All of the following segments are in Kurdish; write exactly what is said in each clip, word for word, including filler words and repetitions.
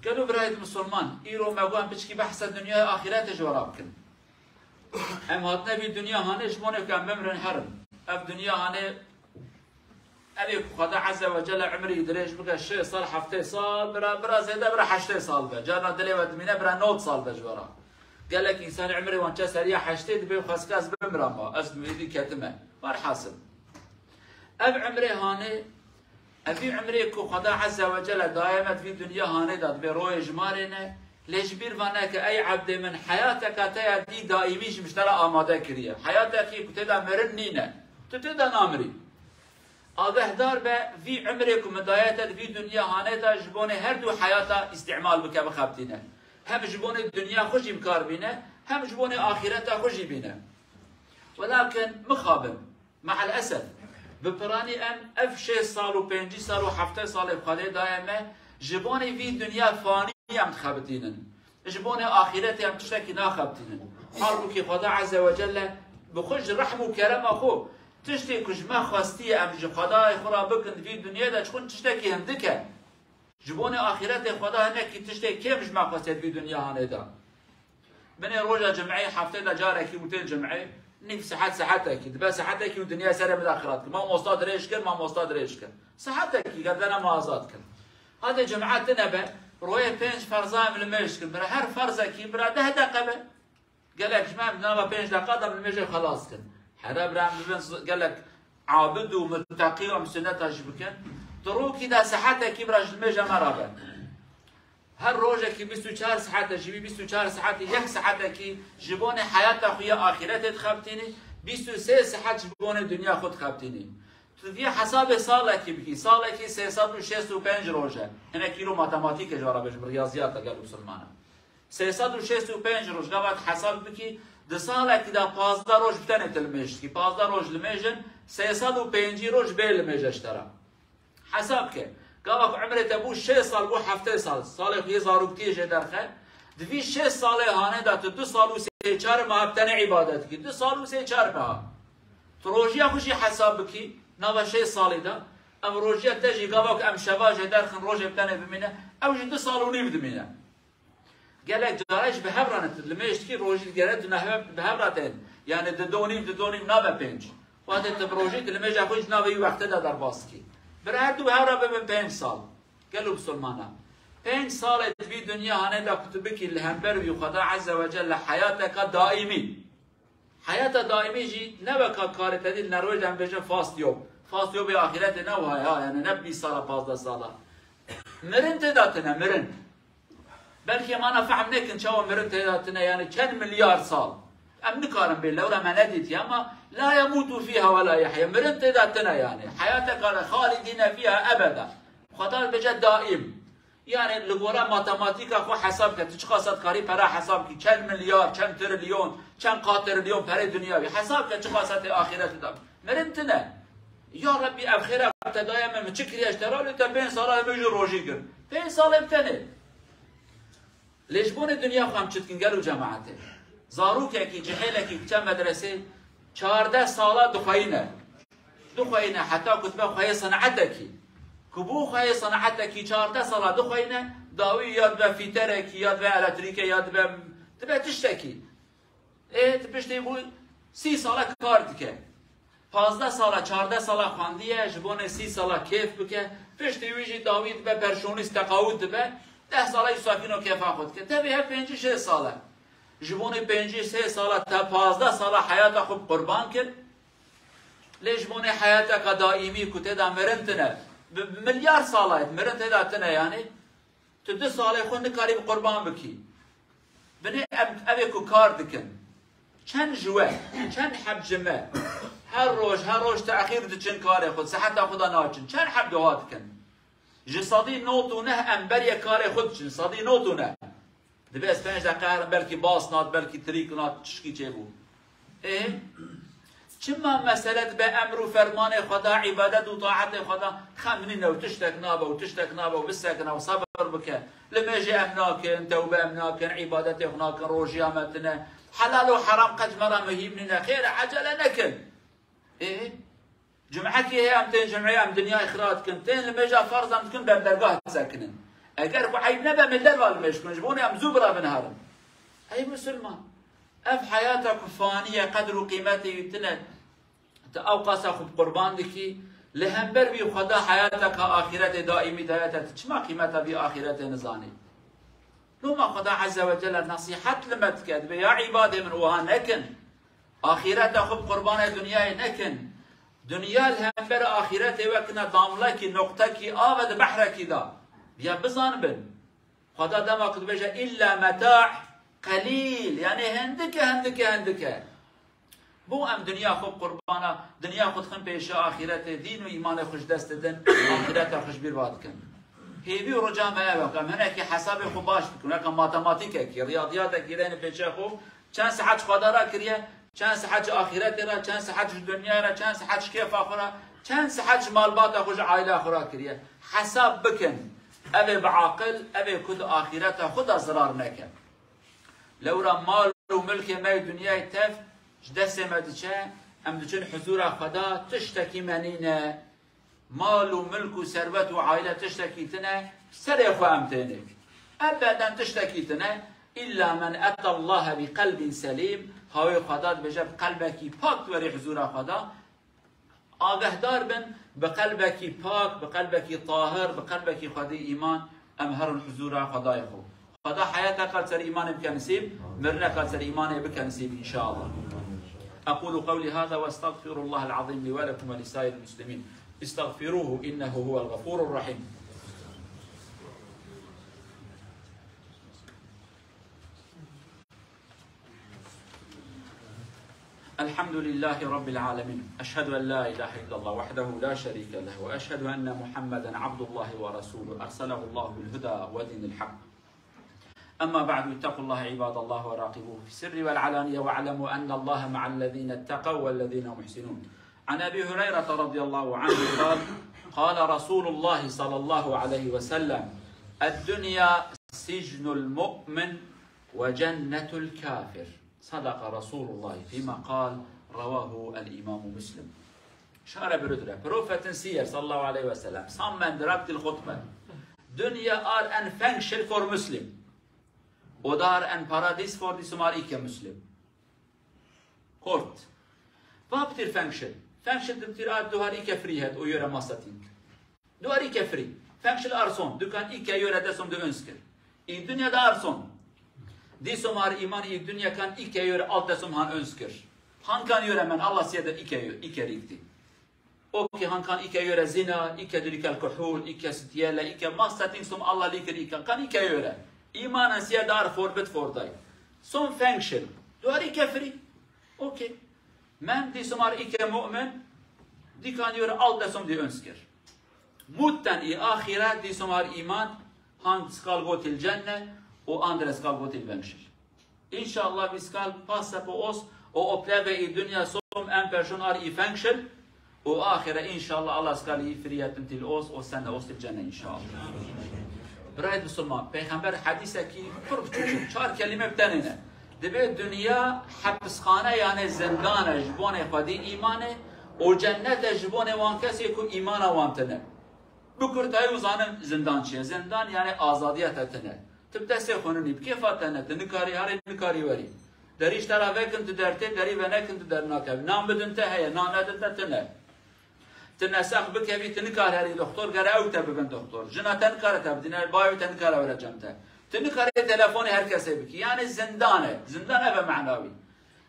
Gelo birayê Musulman, îro me got em piçkî behsa dinyayê axîretê ji we re bikin. Em hatine vî dinya hanê ji bo ne ku em bimrin herin. Ev dinya hanê, ev ê ku Xweda Azze ve Celle umrî dirêj bike, şêst sal, heftê sal, bira, bira zêde, bira heştê sal be. Carna dilê we dimîne, bira nod sal be ji we re. Gelek însan umrê wan çe seriya heştê dibe û xwest ez bimira ma, ez êdî ketime. Werhasil. Ev umrê hanê, ev vî umrê ku Xweda Azze ve Celle daye me di vî dinya hanê de dibe royê jimarê ne, lê ji bîr ve neke ey ebdê min, heyateka te ya dî daîmî ji min ji te re amade kiriye. Heyatekî ku tê de mirin nîne. Tu tê de namirî. Agehdar be, vî umrê ku min daye te di vî dinya hanê de ji bonê her du heyata îstîmal bike, bixebitîne. Hem ji bonê dinya xwe jî bi kar bîne, hem ji bonê axîreta xwe jî bîne. Welakin mixabin, me'el esef, bi piranî em ev şêst sal û pêncî sal û heftê salê bi Xwedê daye me, ji bonê vî dinya fanî em dixebitînin. Ji bonê axîretê em tiştekî naxebitînin. Halbûkî Xweda Azze ve Celle bi xwe ji rehm û kerema xwe tiştê ku ji me xwestiye em ji Xwedayê xwe re bikin di vî dinyê de, çixûn tiştekî hindik e. Ji bonê axîretê Xweda hinekî tiştê kêm ji me xwestiye di vî dinya hanê de. Binê roja cimeyê, heftê de carekî û tên cimeyê, nîv sihet, sihetekî. Dibe sihetekî û dinya serê min de xirat kir. Mamosta dirêj kir, mamosta dirêj kir. Sihetekî gerdena me azad kir. Hadê cimê tine be, royê pênc ferza em li mêj kir. Bira her ferzekî bira deh deqe be. Gelek ji me em nava pênc deqa de em li mêjê xelas kir. Here bira em bibin z-, gelek abid û muteqî û em sunneta jî bikin. Di rokî de sihetekî bira ji li mêja me re be. Her rojekî bîst û çar saete, ji vî bîst û çar saetî yek saetekî ji bonê heyata xwe ya axîretê dixebitînî, bîst û sê saet ji bonê dinya xwe dixebitînî. Tu vî hesabê salekî bikî, salekî sê sed û şêst û pênc roj e. Hinek îro matematîk e ji we re bêjim, riyaziyat e gelo misilman e. Sê sed û şêst û pênc roj, gava tu hesab bikî, di salekî de pazdeh roj bi tenê tu li mêj dikî. Pazdeh roj li mêj in, sê sed û pêncî roj bê li mêj e ji te re. Hesab ke. Gava ku umrê te bû şêst sal, bû heftê sal, salê xwe yê zaroktiyê jê derxe, di vî şêst salê hanê de tu du sal û sê çar meha bi tenê îbadet dikî. Du sal û sê çar meha. Tu rojiya xwe jî hesab bikî, nava şêst salê de, ev rojiya te jî gava ku em şeva jê derxin, rojê bi tenê bimîne, ew jî du sal û nîv dimîne. Gelek cara jî bi hev re ne, tu li mêj dikî, rojî digere, tu nehve bi hev re tên. Yani di do nîv, di do nîv nabe pênc. Wextê tu bi rojî, tu li mêja xwe jî navê wî wextê de derbas dikî. Bir her du bi hev re bibin pênc sal. Gelo misilmana. Pênc salê di vî dinya hanê de ku tu bikî li hember wî Xweda Azze ve Celle heyateka daîmî. Heyata daîmî jî ne weka karê te dî, li nerwêj de em bêjin fast yob. Fast yobê axîretê ne wiha ya, yani ne bîst sala, pazdeh sala. Mirin tê de tine, mirin. Belkî em ana fehm nekin çawa mirin tê de tine, yani çend milyar sal. Em nikarin bê, lewra me nedîtiye ama la yemutu fiha ve la yahya. Mirin tê de tine yani. Heyateka de halidîne fiha ebeda. Xweda dibêje daîm. Yani li gora matematîka xwe hesab ke, tu çiqas dikarî pera hesab kî, çend milyar, çend trilyon, çend qatrilyon perê dinya bî. Hesab ke çiqas tê axîretê de. Mirin tine. Ya Rebbî, ev xêra te daye min, min çi kiriye ji te re, lê te pênc sala hemî jî rojî kir. Pênc salê bi tenê. Lê ji bonê dinya xwe em çi dikin gelo cemaetê? Zarokekî, cihêlekî diçe medresê, çardeh sala dixweyîne. Dixweyîne heta ku dibe xweyê senetekî. Ku bû xweyê senetekî çardeh sala dixweyîne, dawî ya dibe fîterekî, ya dibe elektrîke, ya dibe, dibe tiştekî. Ê, tu piştî bû sî sala kar dike. Pazdeh sala, çardeh sala xwendiye, ji bonê sî sala kêf bike. Piştî wî jî dawî dibe personîst, teqawûd dibe. Deh sala wî sakîno kêfa xwe dike. Tevî her pêncî şêst sala. Ji bonê pêncî sê sala te pazdeh sala heyata xwe bi qurban kir. Lê ji bonê heyateka daîmî ku tê de mirin tine, bi milyar sala ye, mirin tê de tine yani. Tu du salê xwe nikarî bi qurban bikî. Binê em, ev ê ku kar dikin. Çend ji we, çend heb ji me, her roj, her roj texîr diçin karê xwe, seheta xwe de naçin. Çend heb duha dikin. Ji sedî nod û neh em berê karê xwe diçin, sedî nod û neh. Dibe ez pênc deqe herim, belkî bas nat, belkî trîk nat, tişkî çêbû. Ê? Çima mesele dibe emr û fermanê Xweda, îbadet û taetê Xweda? Xem nîne û tiştek nabe û tiştek nabe û bisekine û sebir bike. Li mêjê em nakin, tewbe em nakin, îbadetê xwe nakin, rojiya me tine. Helal û heram qet ji me re muhîm nîne. Xêr e, ecele nekin. Ê? Cumekî heye em tên cumeyê em dinyayê xira dikin. Tên li mêja ferz em dikin, ber dergah disekinin. Eger ku eyb nebe, em ê derva li mêj kun, ji bo em zû bira biniharin. Ey Musulman, ev heyata ku fanî ye, qedr û qîmetê wî tune. Tu ew qasa xwe bi qurban dikî, li hember wî Xweda heyateke axîretê daîmî daye te, tu çima qîmeta vî axîretê nizanî? Loma Xweda Azze ve Celle nesîhet li me dike, dibê, ya îbadê min, wiha nekin. Axîreta xwe bi qurbanê dinyayê nekin. Dinya li hember axîretê wekine damlekî, noqtekî av e di behrekî de. Ya bizanibin. Xweda dema ku dibêje, "Îlla metâ qelîl", yanî hindike, hindike, hindike. Bo em dinya xwe bi qurbana, dinya xwe dixin pêşa axîretê, dîn û îmanê xwe ji dest didin, axîreta xwe ji bîr va dikin. Hêvî û rica me ew e ku em hinekî hesabê xwe baş bikin, weke matematîkekî, riyadiyatekî rêne pêşa xwe, çend sihet ji Xweda re kiriye, çend sihet ji axîretê re, çend sihet ji dinyayê re, çend sihet ji kêfa xwe re, çend sihet ji malbata xwe, ji aîleya xwe re kiriye. Hesab bikin. Ev ê bi aqil, ev ê ku di axîreta xwe de zirar neke. Lewra mal û milkê me yê dinyayê tev ji destê me diçe, em diçin huzûra Xweda, tiştekî me nîne. Mal û milk û serwet û aîle tiştekî tine, serê xwe em têne. Ebeden tiştekî tine. Îlla men etallahe bi qelbin selîm, hawê Xweda dibêje, bi qelbekî pak diwerî huzûra Xweda. Agehdar bin, bi qelbekî pak, bi qelbekî tahir, bi qelbekî xwedî îman, em herin huzûra Xwedayê xwe. Xweda heyateka li ser îmanê bike nisîb, mirineka li ser îmanê bike nisîb, înşallah. أقول قولي هذا وأستغفر الله العظيم لي ولكم ولسائر المسلمين. استغفروه إنه هو الغفور الرحيم. الحمد لله رب العالمين. أشهد أن لا إله إلا الله وحده لا شريك له، وأشهد أن محمدا عبد الله ورسوله، أرسله الله بالهدى ودين الحق. أما بعد، اتقوا الله عباد الله وراقبوه في السر والعلانية، واعلموا أن الله مع الذين اتقوا والذين هم محسنون. عن أبي هريرة رضي الله عنه قال: قال رسول الله صلى الله عليه وسلم: الدنيا سجن المؤمن وجنة الكافر. صدق رسول الله فيما قال. رواه الإمام مسلم. Şare birudre. Profetin siyer sallallahu aleyhi ve sellem. Sammendrak til hutbe. Dünya ar en fengşil for Muslim. Oder en paradis for die sumar ike Muslim. Kort. Wat betyder fengşil? Fengşil betyder ar duhar ike frihet o yöre masating. Duhar ike fri. Fengşil arson. Dukan ike yöre desom de önskir. İ dünya da arson. Disom ar iman i dünya kan ike yöre alt desom han önskir. Han kan yöre men Allah siye de ike yö-, ike rikti. O ki han kan ike yöre zina, ike dürük alkohol, ike stiyele, ike masating som Allah likir ike. Kan ike yöre. İmanen siye dar for bit for day. Som fengşil. Duhar ike fri. Okey. Men dîsumar îke mu'min, dîkan yore alt desom dî önskir. Mutten î axîret dîsumar îman, han skal gotil cenne, o andre skal gotil vengşir. İnşallah vi skal passe po os, o opleve î dünya som en person ar î fengşil, û axire înşallah Allah skal î firiyetin til os, o sene os til cenne înşallah. Birayê Musulman, Peyxember hedîsekî pir biçûk, çar kelîme bi tenê ne. Dibê dinya hepisxane, yanê zindan e ji bonê xwedî îmanê, û cennet e ji bonê wan kesê ku îmana wan tine. Bi kurtayî û zanin zindan çi ye? Zindan yanê azadiya te tine. Tu bi destê xwe ninî, bi kêfa te ne, tu nikarî herî, nikarî werî. Derî ji te re vekin, tu dertê, derî venekin, tu dernakevî. Nan bidin te heye, nan nedin te tine. Tu nesex bikevî, tu nikare herî doktor, gere ew te bibin doktor. Jina te nikare te bidîne, bayê te nikare were cem te. Tu nikarî telefonê her kesê bikî. Yanî zindan e. Zindan ev e menawî.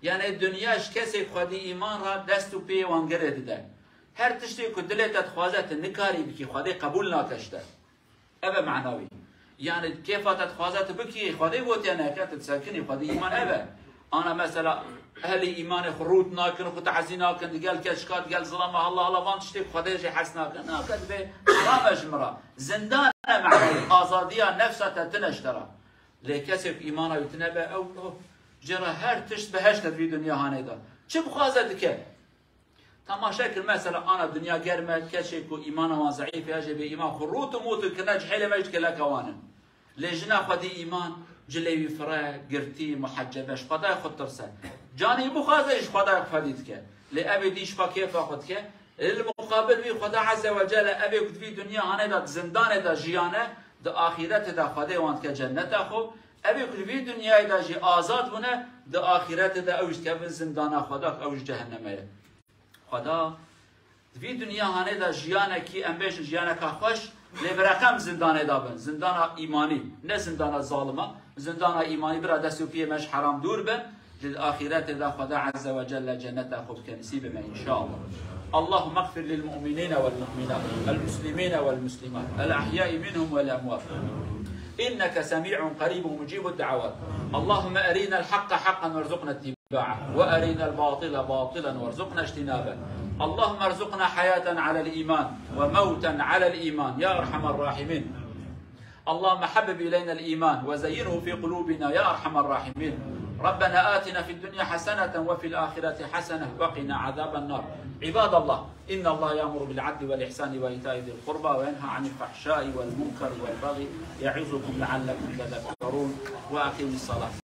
Yanî dinya ji kesê xwedî îman re dest û piyê wan girê dide. Her tiştê ku dilê te dixwaze tu nikarî bikî, Xwedê qebûl nake ji te. Ev e menawî. Yanî kêfa te dixwaze tu bikî, Xwedê gotiye neke, tu disekinî, xwedî îman ev e. Ana mesela ehlî îmanê xwe rût nakin, xwe tazî nakin, digel keçika, digel zilama, halla halla van tiştê Xwedê jê hez nakin. Nake dibê heram e ji min re. Zindan e menawî, azadiya nefsa te tine ji te re. Lê kesê ku îmana wî tine be, ew, ew, jê re her tişt biheşt e vî dinya hanê de. Çi bixwaze dike? Temaşe kir, mesela, ana dinya germ e, kesê ku îmana wan zeîf e, ya jê bê îman xwe rût û mût kirine, cihêlê me jî dikeleka wan in. Lê jina xwedî îman, cilê wî fire, girtî, muhecebe, ji Xwedayê xwe tirse. Canê bixwaze jî ji Xwedayê xwe fedî dike. Lê ev ê dî ji xwe kêfa xwe dike. Lê li muqabil wî Xweda Azze ve Celle ev ê ku di vî dinya hanê de, di zindanê de jiyane, Di axîretê de Xwedê wan dike cenneta xwe. Ew ê ku li vî dinyayê de jî azad bûne, di axîretê de ew jî dikevin zindana Xweda, ew ji cehenneme ye. Xweda di vî dinya hanê de jiyanekî, em bêjin jiyaneka xweş, lê bi reqem zindanê de bin. Zindana îmanî, ne zindana zalima. Zindana îmanî bira dest û piyê me ji heram dûr bin. Ji axîretê de Xweda Azze ve Celle cenneta xwe bike nesîbê me, înşallah. اللهم اغفر للمؤمنين والمؤمنات، المسلمين والمسلمات، الأحياء منهم والأموات. إنك سميع قريب مجيب الدعوات. اللهم أرنا الحق حقا وارزقنا اتباعه، وأرنا الباطل باطلا وارزقنا اجتنابه. اللهم ارزقنا حياة على الإيمان وموتا على الإيمان يا أرحم الراحمين. اللهم حبب إلينا الإيمان وزينه في قلوبنا يا أرحم الراحمين. ربنا آتنا في الدنيا حسنة وفي الآخرة حسنة وقنا عذاب النار. عباد الله، إن الله يأمر بالعدل والإحسان وإيتاء ذي القربى وينهى عن الفحشاء والمنكر والبغي يعظكم لعلكم تذكرون. وأقيموا الصلاة.